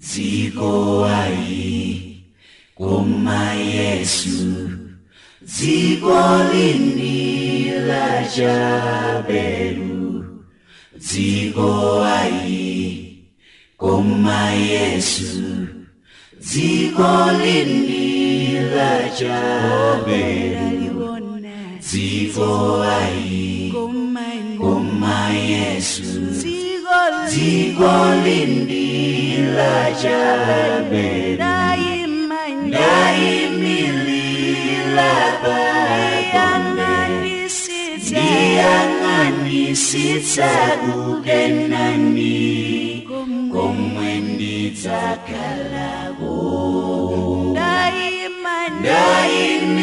Dziko ayi, koma Yesu, dziko lindi la chaberu. Dziko ayi, koma Yesu, dziko lindi la chaberu. Dziko ayi, koma Yesu, dziko lindi la chaberu. Ndayimilila pagombe, ndiyang'anisitsa kukenani, komwe ndidzakalako.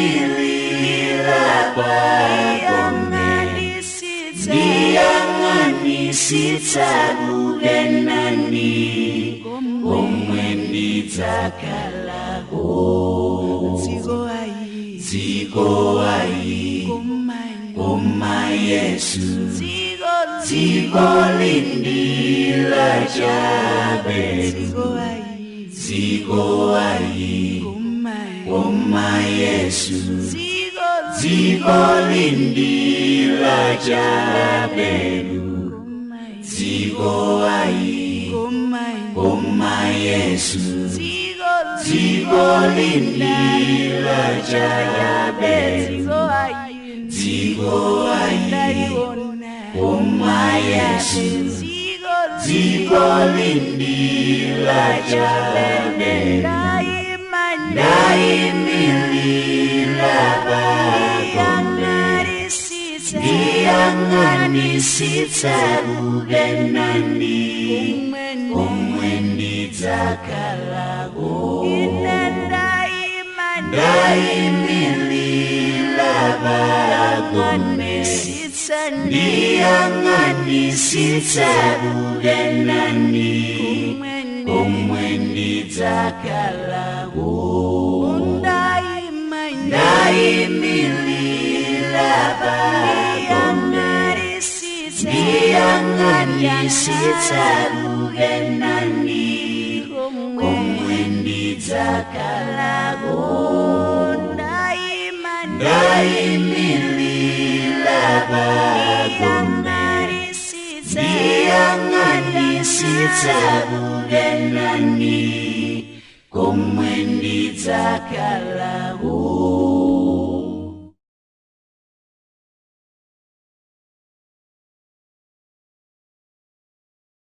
Ndayimilila pagombe, ndiyang'anisitsa kukenani, komwe ndidzakalako. Dziko ayi, koma Yesu, dziko lindi la chaberu. Dziko ayi, koma Yesu, dziko lindi la chaberu. Dziko ayi, koma Yesu, dziko lindi la chaberu. Dziko ayi, koma Yesu, dziko lindi la chaberu. Ndayimilila pagombe, ndiyang'anisitsa kukenani, komwe ndidzakalako. Ndayimilila pagombe, ndiyang'anisitsa kukenani, komwe ndidzakalako. Ndayimilila pagombe, ndiyang'anisitsa kukenani, komwe ndidzakalako. Ndayimilila pagombe, ndiyang'anisitsa kukenani, komwe ndidzakalako.